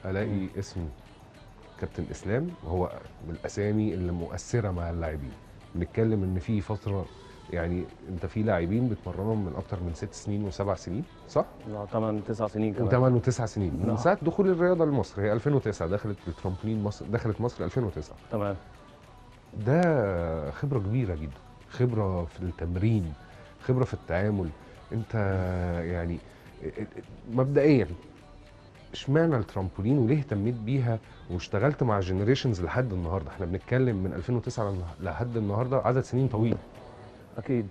الاقي اسم كابتن اسلام وهو من الاسامي اللي مؤثرة مع اللاعبين. بنتكلم ان في فترة يعني انت في لاعبين بتمرنهم من اكتر من 6 سنين و7 سنين، صح؟ لا 8 9 سنين كمان. و8 و9 سنين من ساعة دخول الرياضة لمصر، هي 2009 دخلت الترامبولين مصر، دخلت مصر 2009. تمام. ده خبره كبيرة جدا، خبره في التمرين، خبره في التعامل. انت يعني مبدئيا اشمعنى الترامبولين وليه اهتميت بيها واشتغلت مع generations لحد النهارده؟ احنا بنتكلم من 2009 لحد النهارده، عدد سنين طويل. اكيد.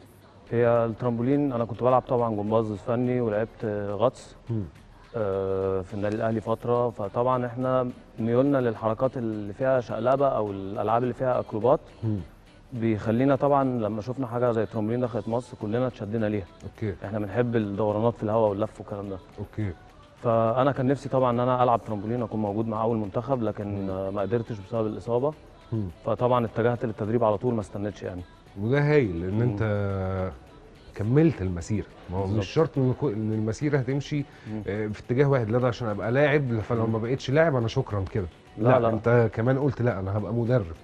هي الترامبولين انا كنت بلعب طبعا جمباز فني ولعبت غطس في النادي الاهلي فترة، فطبعا احنا ميولنا للحركات اللي فيها شقلبه او الالعاب اللي فيها اكروبات بيخلينا طبعا لما شفنا حاجة زي الترامبولين دخلت مصر كلنا اتشدنا ليها. okay. احنا بنحب الدورانات في الهواء واللف والكلام ده. okay. فانا كان نفسي طبعا ان انا العب ترامبولين واكون موجود مع اول منتخب، لكن ما قدرتش بسبب الاصابة. فطبعا اتجهت للتدريب على طول، ما استنيتش يعني. وده هايل ان انت كملت المسيرة. ما هو مش شرط ان المسيرة هتمشي في اتجاه واحد، لا ده عشان ابقى لاعب فلو ما بقتش لاعب انا شكرا كده. لا, لا انت كمان قلت لا انا هبقى مدرب.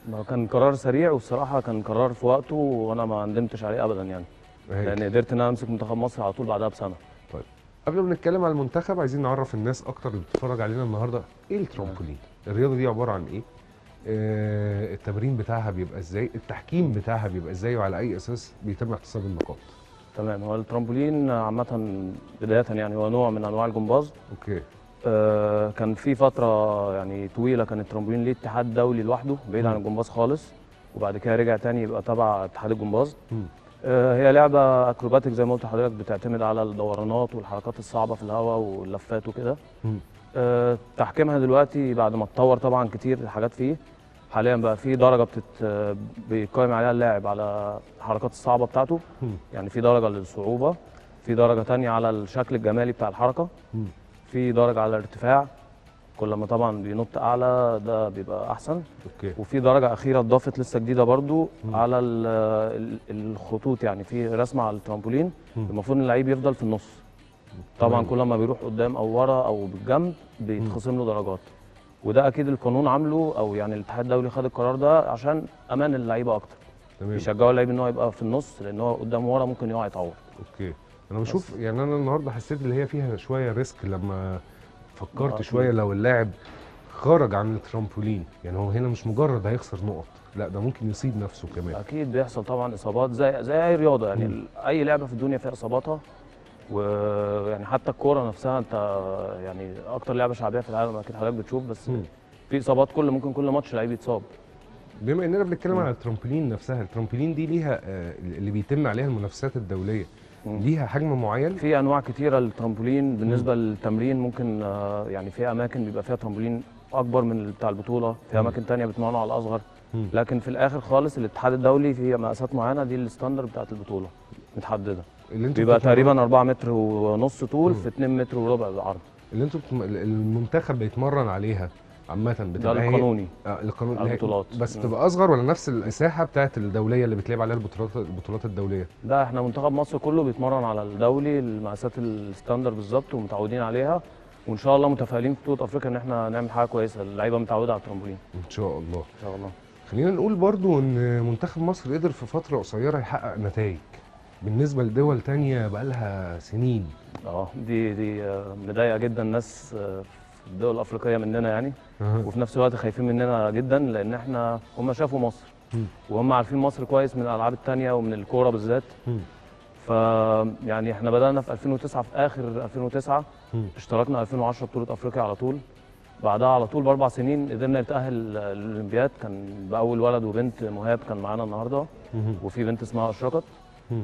ما كان قرار سريع والصراحة كان قرار في وقته وانا ما ندمتش عليه ابدا يعني، لان قدرت ان انا امسك منتخب مصر على طول بعدها بسنة. طيب قبل ما نتكلم على المنتخب عايزين نعرف الناس اكتر اللي بتتفرج علينا النهارده ايه الترامبولين؟ الرياضة دي عبارة عن ايه؟ التمرين بتاعها بيبقى ازاي؟ التحكيم بتاعها بيبقى ازاي؟ وعلى اي اساس بيتم احتساب النقاط؟ تمام. هو الترامبولين عامة بداية يعني هو نوع من انواع الجمباز. okay. كان في فترة يعني طويلة كان الترامبولين ليه اتحاد دولي لوحده بعيد عن الجمباز خالص، وبعد كده رجع تاني يبقى تبع اتحاد الجمباز. هي لعبه اكروباتيك زي ما قلت لحضرتك، بتعتمد على الدورانات والحركات الصعبة في الهواء واللفات وكده. تحكيمها دلوقتي بعد ما اتطور طبعا كتير الحاجات فيه، حاليا بقى في درجه بيقيم عليها اللاعب على الحركات الصعبة بتاعته. يعني في درجه للصعوبه، في درجه تانية على الشكل الجمالي بتاع الحركة، في درجه على الارتفاع، كل ما طبعا بينط اعلى ده بيبقى احسن. okay. وفي درجه اخيرة اتضافت لسه جديدة برضو على الخطوط، يعني في رسمه على الترامبولين المفروض ان اللعيب يفضل في النص. طبعا كل ما بيروح قدام او ورا او بالجنب بيتخصم له درجات، وده اكيد القانون عامله او يعني الاتحاد الدولي خد القرار ده عشان امان اللعيبة اكتر. تمام. بيشجعوا اللعيب ان هو يبقى في النص، لان هو قدام ورا ممكن يقع يتعور. okay. انا بشوف يعني انا النهارده حسيت اللي هي فيها شوية risk لما فكرت شوية لو اللاعب خرج عن الترامبولين، يعني هو هنا مش مجرد هيخسر نقط، لا ده ممكن يصيب نفسه كمان. اكيد بيحصل طبعا اصابات زي اي رياضة يعني. اي لعبه في الدنيا فيها اصاباتها، ويعني حتى الكورة نفسها انت يعني اكتر لعبه شعبية في العالم اكيد حضرتك بتشوف، بس في اصابات ممكن كل ماتش لعيب يتصاب. بما اننا بنتكلم على الترامبولين نفسها، الترامبولين دي ليها اللي بيتم عليها المنافسات الدولية ليها حجم معين؟ في انواع كتيرة للترامبولين. بالنسبة للتمرين ممكن يعني في اماكن بيبقى فيها ترامبولين اكبر من بتاع البطولة، في اماكن ثانية بتمرنوا على الاصغر. لكن في الاخر خالص الاتحاد الدولي في مقاسات معينة، دي ال standard بتاعت البطولة متحدده، بيبقى تقريبا 4 متر ونص طول في 2 متر وربع عرض. اللي انتوا المنتخب بيتمرن عليها عامة بتبقى ده القانوني. القانوني البطولات بس بتبقى اصغر ولا نفس المساحة بتاعت الدولية اللي بتلعب عليها البطولات الدولية؟ لا احنا منتخب مصر كله بيتمرن على الدولي، المقاسات ال standard بالظبط ومتعودين عليها، وان شاء الله متفائلين في بطوله افريقيا ان احنا نعمل حاجة كويسة، اللعيبة متعوده على الترامبولين. ان شاء الله. ان شاء الله. خلينا نقول برضو ان منتخب مصر قدر في فترة قصيرة يحقق نتائج بالنسبة لدول تانية بقالها سنين. دي مضايقه جدا الناس في الدول الافريقية مننا يعني. وفي نفس الوقت خايفين مننا جدا، لان احنا هم شافوا مصر وهم عارفين مصر كويس من الالعاب التانية ومن الكورة بالذات. ف يعني احنا بدانا في 2009، في اخر 2009 اشتركنا 2010 بطوله افريقيا على طول، بعدها على طول ب4 سنين قدرنا نتاهل للاولمبياد. كان باول ولد وبنت، مهاب كان معانا النهارده وفي بنت اسمها اشرقت،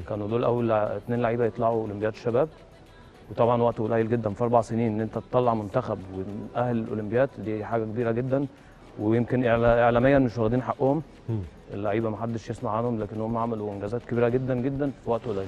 كانوا دول اول 2 لعيبة يطلعوا اولمبياد الشباب. وطبعا وقت قليل جدا في 4 سنين ان انت تطلع منتخب ونأهل الاولمبياد، دي حاجة كبيرة جدا، ويمكن اعلاميا مش واخدين حقهم اللعيبة، ما حدش يسمع عنهم، لكن هم عملوا انجازات كبيرة جدا جدا في وقت قليل.